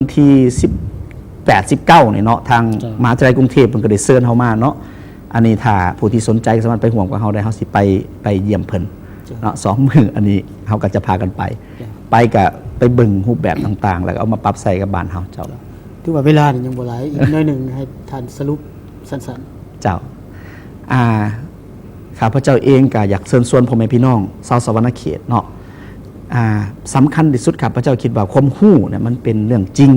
ວັນທີສິບແປດ ສິບເກົ້ານີ້ເນາະ ທາງ ເຈົ້າ ມະຫາວິທະຍາໄລກຸງເທບເພິ່ນກໍໄດ້ເຊີນເຮົາມາເນາະ. ອັນນີ້ຖ້າຜູ້ທີ່ສົນໃຈກໍສາມາດໄປຮ່ວມກັບເຮົາໄດ້ ເຮົາຊິໄປ ໄປຢ້ຽມເພິ່ນ ເຈົ້າ ເນາະ ສອງມື້. ອັນນີ້ເຮົາກໍຈະພາກັນໄປ ເຈົ້າ ໄປກໍໄປເບິ່ງຮູບແບບຕ່າງໆ ແລ້ວກໍເອົາມາປັບໃຊ້ກັບບ້ານເຮົາ. ເຈົ້າ ເຈົ້າ ຖືວ່າເວລານີ້ຍັງບໍ່ຫຼາຍ ອີກໜ້ອຍໜຶ່ງໃຫ້ທ່ານສະຫຼຸບສັ້ນໆ. ເຈົ້າ ອ່າ ຂ້າພະເຈົ້າເອງກໍຢາກເຊີນຊວນພໍ່ແມ່ພີ່ນ້ອງຊາວສະຫວັນນະເຂດເນາະ ອ່າ ສຳຄັນທີ່ສຸດ ຂ້າພະເຈົ້າຄິດວ່າຄວາມຮູ້ເນຍມັນເປັນເລື່ອງຈິງ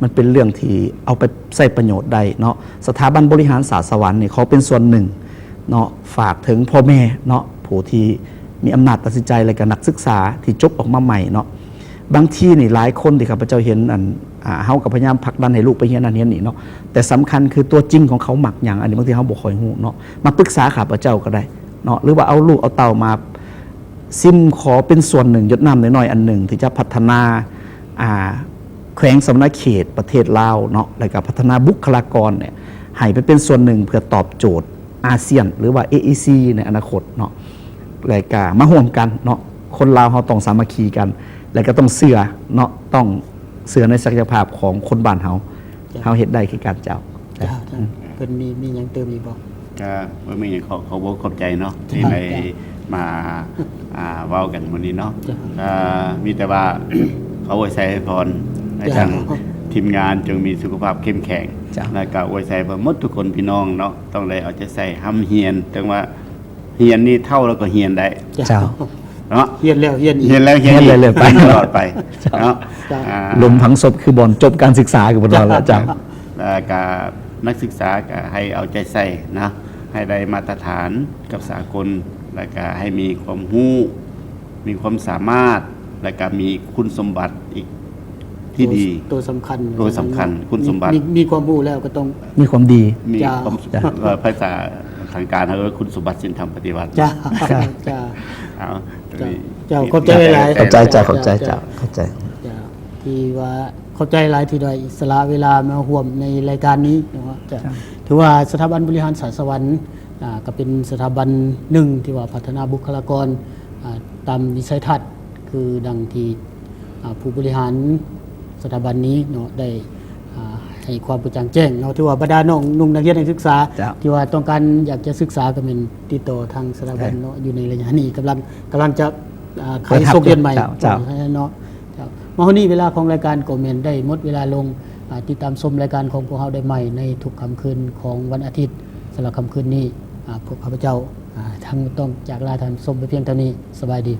ມັນເປັນເລື່ອງທີ່ເອົາໄປໃຊ້ປະໂຫຍດໄດ້ເນາະ. ສະຖາບັນບໍລິຫານສາດສະຫວັນນີ້ຂໍເປັນສ່ວນໜຶ່ງເນາະ ຝາກເຖິງພໍ່ແມ່ເນາະ ຜູ້ທີ່ມີອຳນາດຕັດສິນໃຈ ແລະກະນັກສຶກສາທີ່ຈົບອອກມາໃໝ່ເນາະ. ບາງທີນີ້ຫຼາຍຄົນທີ່ຂ້າພະເຈົ້າເຫັນ ອັນ ອ່າ ເຮົາກໍພະຍາຍາມຜັກດັນໃຫ້ລູກໄປຮຽນນັ້ນຮຽນນີ້ເນາະ ແຕ່ສຳຄັນຄືຕົວຈິງຂອງເຂົາມັກຫຍັງ ອັນນີ້ບາງທີເຮົາບໍ່ຄ່ອຍຮູ້ເນາະ ມາປຶກສາຂ້າພະເຈົ້າກໍໄດ້ເນາະ ຫຼືວ່າເອົາລູກເອົາເຕົ້າມາຊິມ ຂໍເປັນສ່ວນໜຶ່ງ ຢົດນ້ຳນ້ອຍໆອັນໜຶ່ງ ທີ່ຈະພັດທະນາ ອ່າ ແຂວງສະຫວັນນະເຂດ ປະເທດລາວເນາະ ແລ້ວກໍພັດທະນາບຸກຄະລາກອນເນຍ ໃຫ້ໄປເປັນສ່ວນໜຶ່ງເພື່ອຕອບໂຈດອາຊຽນ ຫຼືວ່າ ເອອີຊີ ໃນອະນາຄົດເນາະ ແລ້ວກໍມາຮ່ວມກັນເນາະ. ຄົນລາວເຮົາຕ້ອງສາມັກຄີກັນ ແລ້ວກໍຕ້ອງເຊື່ອເນາະ ຕ້ອງເຊື່ອໃນສັກກະຍະພາບຂອງຄົນບ້ານເຮົາ. ເຈົ້າ ເຮົາເຮັດໄດ້ຄືກັນເຈົ້າ. ເຈົ້າ ເຈົ້າ ເພິ່ນມີ ມີຫຍັງເຕີມອີກບໍ່? ກໍບໍ່ມີຫຍັງ ຂໍຂອບອົກຂອບໃຈເນາະ ເຈົ້າ ທີ່ໄດ້ ເຈົ້າ ມາ ອ່າ ເວົ້າກັນມື້ນີ້ເນາະ. ເຈົ້າ ກໍມີແຕ່ວ່າ ຂໍອວຍໄຊໃຫ້ພອນໃຫ້ ເຈົ້າ ທາງທີມງານຈົ່ງມີສຸຂະພາບເຂັ້ມແຂງ ເຈົ້າ ແລ້ວກໍອວຍໄຊໃຫ້ໝົດທຸກຄົນພີ່ນ້ອງເນາະ ຕ້ອງໄດ້ເອົາໃຈໃສ່ຮ່ຳຮຽນ ເຖິງວ່າຮຽນນີ້ເຖົ້າແລ້ວກໍຮຽນໄດ້. ເຈົ້າ ເຈົ້າ ເນາະ ຮຽນແລ້ວຮຽນອີກ ຮຽນແລ້ວຮຽນອີກ ຮຽນເລື້ອຍໆໄປ ຕະຫຼອດໄປ ເຈົ້າ ເນາະ. ເຈົ້າ ອ່າ ຫຼຸມຝັງສົບຄືບ່ອນຈົບການສຶກສາ ຄືເພິ່ນວ່າແຫຼະ. ເຈົ້າ ເຈົ້າ ແລ້ວກໍນັກສຶກສາກໍໃຫ້ເອົາໃຈໃສ່ນະ ໃຫ້ໄດ້ມາດຕະຖານກັບສາກົນ ແລ້ວກໍໃຫ້ມີຄວາມຮູ້ ມີຄວາມສາມາດ ແລ້ວກໍມີຄຸນສົມບັດອີກທີ່ດີ. ໂຕ ໂຕສຳຄັນ ໂຕສຳຄັນ ຄຸນສົມບັດ ມີ ມີຄວາມຮູ້ແລ້ວກໍຕ້ອງມີຄວາມດີ ມີ ເຈົ້າ ຄວາມ ເຈົ້າ ເອີ ພາສາທາງການເອີ້ນຄຸນສົມບັດສິນທຳປະຕິວັດ. ເຈົ້າ ເຈົ້າ ເຈົ້າ ເອົາ ເຈົ້າ ເຈົ້າ ຂອບໃຈຫຼາຍໆ ຂອບໃຈເຈົ້າ ຂອບໃຈເຈົ້າ ເຈົ້າ ຂອບໃຈ ເຈົ້າ ທີ່ວ່າ ຂອບໃຈຫຼາຍທີ່ໄດ້ສະຫຼະເວລາມາຮ່ວມໃນລາຍການນີ້ເນາະ. ເຈົ້າ ເຈົ້າ ຖືວ່າສະຖາບັນບໍລິຫານສາດສະຫວັນ ອ່າ ກໍເປັນສະຖາບັນໜຶ່ງທີ່ວ່າພັດທະນາບຸກຄະລາກອນ ອ່າ ຕາມວິໄສທັດ ຄືດັ່ງທີ່ ອ່າ ຜູ້ບໍລິຫານສະຖາບັນນີ້ເນາະ ໄດ້ ອ່າ ໃຫ້ຄວາມກະຈ່າງແຈ້ງເນາະ. ຖືວ່າບັນດານ້ອງນຸ່ງນັກຮຽນນັກສຶກສາ ເຈົ້າ ທີ່ວ່າຕ້ອງການຢາກຈະສຶກສາ ກໍແມ່ນຕິດຕໍ່ທາງສະຖາບັນເນາະ ເອີ ຢູ່ໃນໄລຍະນີ້ກຳລັງ ກຳລັງຈະ ອ່າ ໄຂສົກຮຽນໃໝ່ ເຈົ້າ ເຈົ້າ ເນາະ. ເຈົ້າ ມາຮອດນີ້ເວລາຂອງລາຍການກໍແມ່ນໄດ້ໝົດເວລາລົງ. ອ່າ ຕິດຕາມຊົມລາຍການຂອງພວກເຮົາໄດ້ໃໝ່ໃນທຸກຄ່ຳຄືນຂອງວັນອາທິດ. ສຳລັບຄ່ຳຄືນນີ້ ອ່າ ພວກຂ້າພະເຈົ້າ ອ່າ ທັງໝົດຕ້ອງຈາກລາທ່ານຜູ້ຊົມໄປພຽງເທົ່ານີ້. ສະບາຍດີ.